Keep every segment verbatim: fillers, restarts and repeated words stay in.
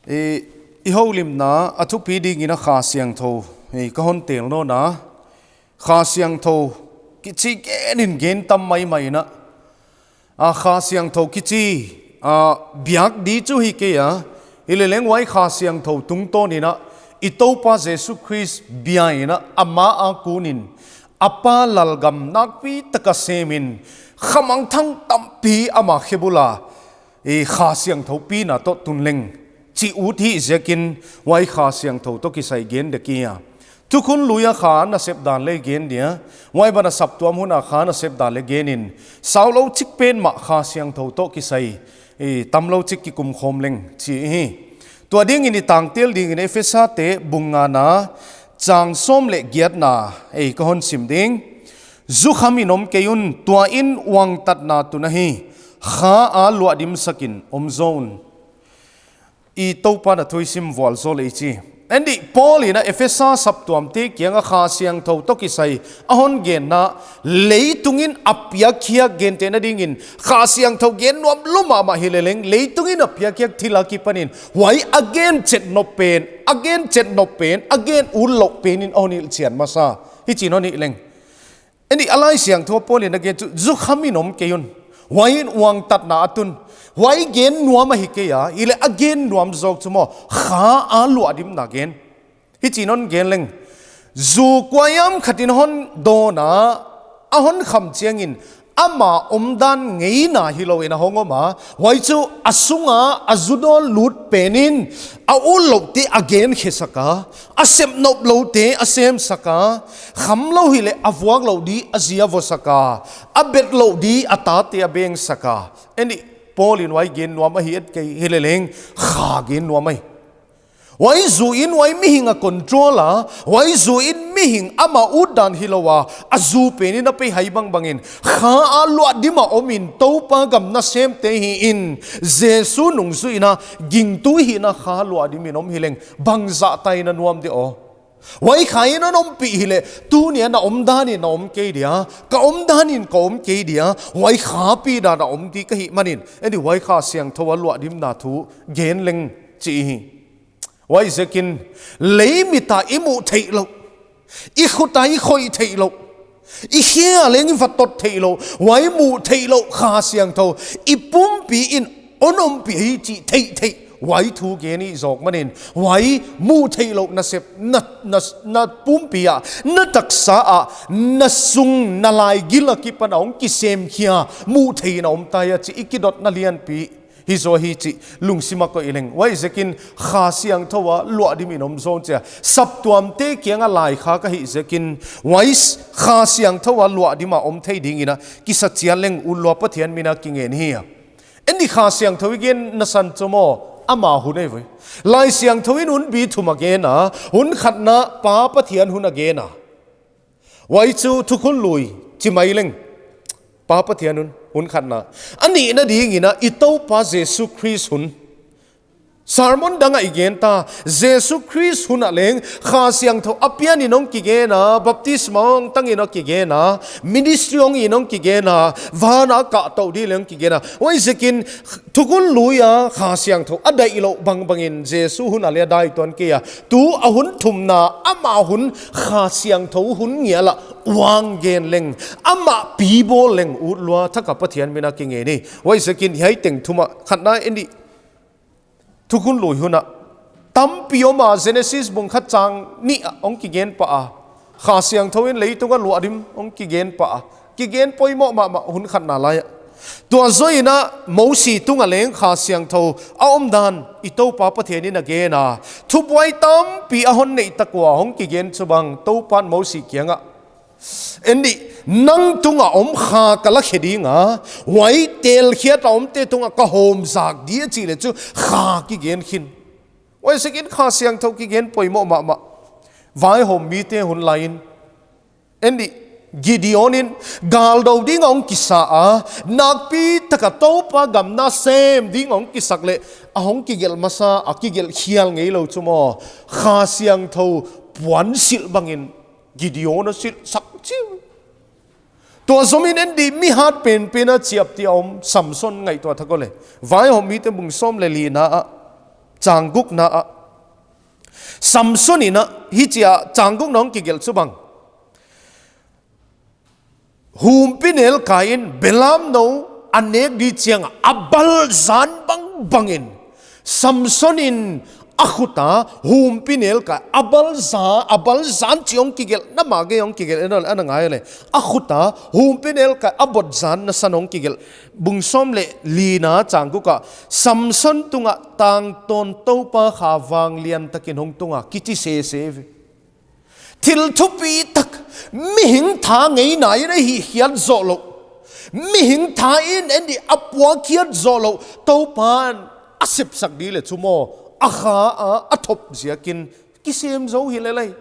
I, i houlimna a thupi dingin a Kha Siangthou i ka hon tel nawn a. Kha Siangthou kichi gen in gen tam maimai in a, a Kha Siangthou kichi a biak di chu hi kei a. Hileleng huai Kha Siangthou tungtawn in a i Toupa Jesu Khrist bia in a, ama a kun in a Pa lalgam nakpi taka sem in khamangthang tampi ama khe bul a i Kha Siangthou pina toh tun leng chih ut hi ziakin huai Kha Siangthou toh kisai gen dek i a. Thukhun Lui a Kha nasep dan le gen dia, huai ban a saptuam hun a Kha nasep dan le gen in, sau lou chik pen mah Kha Siangthou toh kisai i tam lou chik kikum khawm leng chi hi. Tua dingin i tangtel dingin Efesate bung ngana chang sawm leh giatna ei ka hon sim ding. Zukham in om kei un, tua in uangtatna tun ahi, Kha a luahdimsak in om zaw un. I Toupa'n a thu i sim vualzawl ei chi. Endi Paul in a Efesa saptuamte kianga Kha Siangthou toh kisai a hon genna, leitung in a piakkhiak gentehna dingin Kha Siangthou gen nuam lou mahmah hileleng, leitung in a piakkhiak thil akipanin huai a gen chet nop pen, a gen chet nop pen, a gen ut louh pen in a hon hilh chian masa. Hichi'n hon hilh leng. Endi a Laisiangthou Paul in a gen chu, zukham in om kei un, huai in uangtatna a tun. Huai gen nuam ahi kei a, hileh a gen nuam zawk chu maw, Kha a luahdimna gen. Hichi'n hon gen leng. Zu kuahiam khat in hon dawn a, a hon kham chiangin, ama omdan ngeina hilou in a hong om a, huai chu a sunga a zu dawn lut pen in a ut louhte a genkhe sak a, a sep nop louhte a semsak a, kham lou hileh a vuak louh di a zi a vuasak a, a bet louh di a tate a bengsak a. Endi Paul in huai gen nuam ahi et kei hileleng, Kha gen nuam ahi. Huai zu in huai mihing a control a, huai zu in mihing ama utdan hilou a, a zu pen in a pei hai bangbang in, Kha a luahdim a om in Toupa gam nasemte hi in, Jesu nungzui in a gingtu hihna Kha luahdim in om hileng, bangzah ta in a nuam di aw. Huai Kha in a ompih hileh, tuni a na omdan in na om kei dia, ka omdan in ka om kei dia, huai Kha pi dan a om di ka hih manin, endi huai Kha Siangthou a luahdimna thu gen leng chi hi. Huaiziakin, lei mit a i muh theih louh, i khut a i khoih theih louh, i khe a leng i va tot theih louh, huai muh theih louh Kha Siangthou i pumpi in hon ompih hi chih theihtheih, huai thu gen i zawk manin, huai muh theih louh nasep, na, na, na pumpi a, na taksa a, na sung na laigil akipan a hong kisemkhia, muh theih in a om ta hia chih i kidotna lianpi hi zaw hi chih lungsim a koih leng. Huaiziakin Kha Siangthou a luahdim in om zaw un chia, saptuamte kianga laikhak ahih ziakin, huai Kha Siangthou a luahdim a om thei dingin a kisa chiat leng ut lua Pathian min a kingen hi a. Endi Kha Siangthou i genna san chu maw, ama hun ei ve. Laisiangthou in hun bi thum a gen a, hun khatna Pa Pathian hun a gen a. Huai chu Thukhun Lui chi mai leng, Pa Pathian hun, hun khatna. A nihna dingin a i Toupa Jesu Khrist hun. Sermon dang a i gen ta, Jesu Khrist hun a leng, Kha Siangthou a pian in hong kigen a, baptisma hong tang in hong kigen a, ministry hong in hong kigen a, van a kah tou di leng hong kigen a. Huaiziakin Thukhun Lui a Kha Siangthou a daih louh bangbangin Jesu hun a leng a dai tuan kei a. Tu a hun thumna, ama hun Kha Siangthou hun ngial a uang gen leng, ama pi bawl leng ut lua Thak a Pathian min a kingen hi. Huaiziakin hiai teng thum a khatna endi Thukhun Lui hun a tampi om a, Genesis bung khat chang nih a hong kigen pah a. Kha Siangthou in leitung a luahdim hong kigen pah a. Kigen poimoh mahmah hun khatna lai a. Tua zoh in a Mosi tung a leng Kha Siangthou a omdan i Toupa Pathian in a gen a. Thubuai tampi a hon neih tak ua hong kigen chu bang Toupa'n Mosi kiang a, endi, nang tung a om Kha ka la khe ding a, huai telkhiat a omte tung a ka hawm zak di a chih leh chu Kha kigen khin. Huaiziakin Kha Siangthou kigen poimoh mahmah. Vaihawm mite hun lai in, endi, Gideon in galdou ding a hong kisa a, nakpi taka Toupa gam nasem ding a hong kisak leh, a hong kigelh masa, a kigelh khial ngei lou chu maw, Kha Siangthou puansilh bangin Gideon a silh sak chiu. Tua zom in endi mi hat penpen a chiapteh a om Samson ngaihtuah thak o leh. Vaihawm mite bung sawm leh lina a, Chang gukna ah, Samson in a hichia chang gukna hong kigelh chu bang, humpinelkai in belamnou a nek di chiang a bal zan bangbang in Samson in a khut a humpinelkai a bal za, a bal zan chih hong kigelh, na mah gei hong kigelh, en le ana ngai le. A khut a humpinelkai a bot zan na san hong kigelh. Bung sawm leh lina chang guk ah, Samson tungah tangtawn Toupa kha vanglian takin hong tung a, kichi sese ve. Thil thupitak, mihing tha ngeina in a hihkhiat zoh louh, mihing tha in en di a puakkhiat zoh louh, Toupan a sepsak di le chu maw, a kha a, a thop ziakin kisem zou hi lel ei.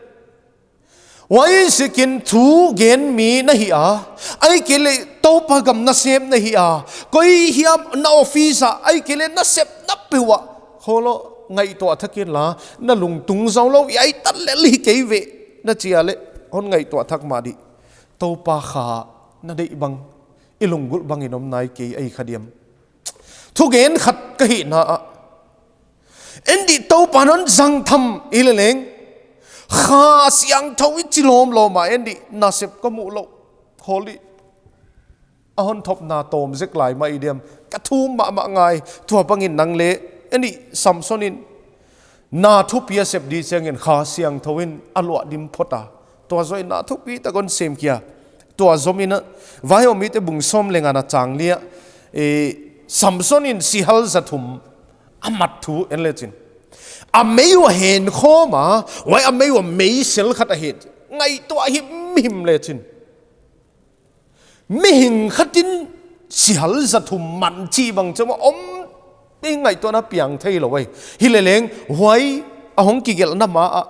Huaiziakin thugen mi na hi a, ahihkeileh Toupa gam nasep na hi a, koi hiam na office ah, ahihkeileh na sepna peuh ah, kholo ngaihtuah thak inla, na lungtung zou lou, hiai tan lel hi kei ve, na chi a leh, hon ngaihtuah thak mah di. Toupa kha na deih bang, i lunggulh bangin om nai kei ahi kha diam. Thugen khat ka hihna ah, en di Toupan hon zang tham hi leleng, Kha Siangthou i chi lawmlawm a, en di nasep ka muh louh. Holy. A hon thopna tawm zek lai mah i diam. Ka thum mahmah ngai, tua bangin nang leh, en di Samson in na thupi a sep di chiangin Kha Siangthou in a luahdim phot a. Tua zoh in na thupi tak hon sem kia. Tua zom in a, Vaihawmmite bung sawm leh ngana chang li ah, eh, Samson in sihal za thum a mat thu en le chin. A mei ua hen khawm a, huai a mei ua meisel khat a het. Ngaihtuah himhim le chin. Mihing khat in sihal za thum man chih bang chu maw om, i ngaihtuahna piang thei lou ei. Hi leleng, huai a hong kigelhna mah ah,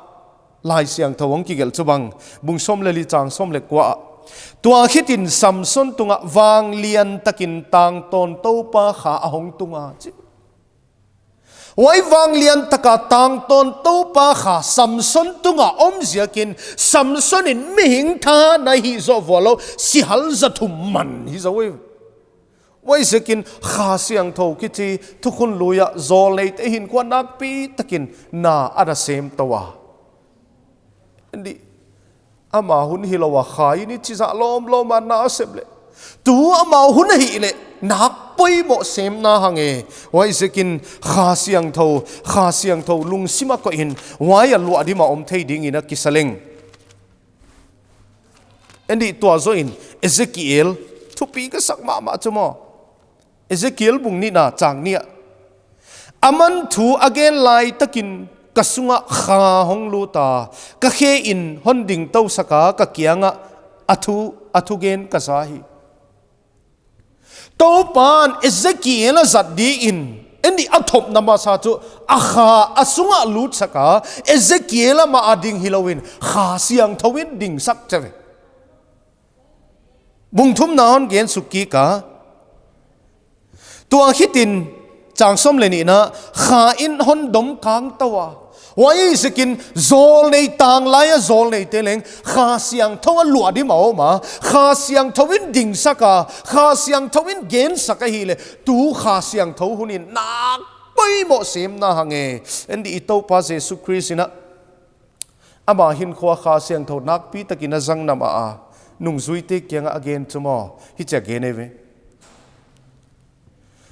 Laisiangthou hong kigelh chu bang, bung sawm leh li chang sawm leh kua ah, tua khitin Samson tungah vanglian takin tangtawn Toupa kha a hong tung a chi. Huai vanglian taka tangtawn Toupa kha Samson tunga om ziakin Samson in mihing tha na hih zoh vual lou, sihal za thum man hi zou ei. Huaiziakin Kha Siangthou kichi thukhun lui ah zawlneite hinkhua nakpi takin na a na sem tou a. En di, ama hun hilou a Kha in i chi zah lawmlawm a na a sep leh, tu ama hun ahih leh nak poimoh sem na hang e. Huaiziakin Kha Siangthou, Kha Siangthou lungsim a koih in, huai a luahdim a om thei dingin a kisa leng. En di, tua zoh in Ezekiel, thupi ka sak mahmah chu maw. Ezekiel bung nihna chang nih ah, aman thu a gen lai takin ka sungah Kha hong lut a, ka khe in hon dingtou sak a, ka kiangah a thu, a thugen ka za hi. Toupan Ezekiel a zat diin, en di, a thopna masa chu, a Kha a sungah lut sak a, Ezekiel amah a ding hilou in, Kha Siangthou in ding sak chi ve. Bung thumna hon gen suk kik a, tua khitin chang sawm leh nihna, Kha in hon dom kang tou a. Huaiziakin zawlnei, tanglai a zawlneite leng Kha Siangthou a luahdim a om a, Kha Siangthou in ding sak a, Kha Siangthou in gen sak ahih leh, tu Kha Siangthou hun in nak poimoh sem na hang e. En di, i Toupa Jesu Khrist in a, ama hinkhua Kha Siangthou nakpi takin a zang na mah a, nungzuite kiangah a gen chu maw, hichia gen ei ve.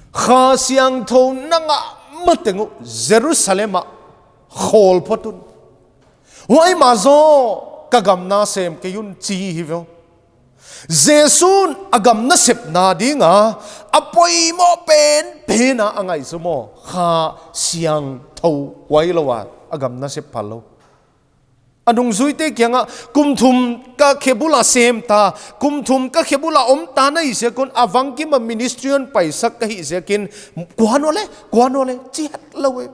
Kha Siangthou na ngah mateng uh Jerusalem ah khawl phot un. Huai mah zaw ka gam na sem kei un chi hi ve. Jesu'n a gam nasepna dinga a poimoh penpen a a ngaih chu maw, Kha Siangthou, huai lou a a gam nasep phal lou. A nungzuite kiangah, kum thum ka khe bul a sem ta, kum thum ka khe bul a om ta na hih ziak un, a vangkim a ministry hon paisak ka hih ziakin, kuan uh leh, kuan uh leh, chi het lou e.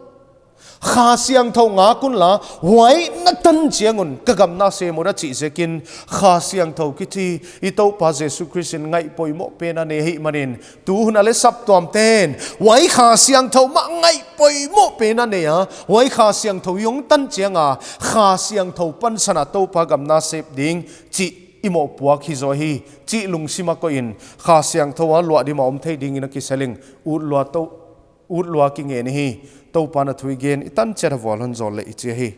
Kha Siangthou ngak unla, huai na tan chiang un ka gam na sem un a chih ziakin, Kha Siangthou kichi i Toupa Jesu Khrist in ngaih poimoh pen a nei ahihmanin, tu hun a leh saptuamte'n huai Kha Siangthou mah ngaih poimoh pen a nei a, huai Kha Siangthou i hong tan chiang a, Kha Siangthou pansan a Toupa gam na sep ding chih i mohpuak hi zaw hi, chih lungsim a koih in, Kha Siangthou a luahdim a om thei dingin a kisa leng, ut lua tou. Ut lua kingen ihi. Toupa'n a thu i gen i tan chiat a vual hon zawl leh i chi ahi.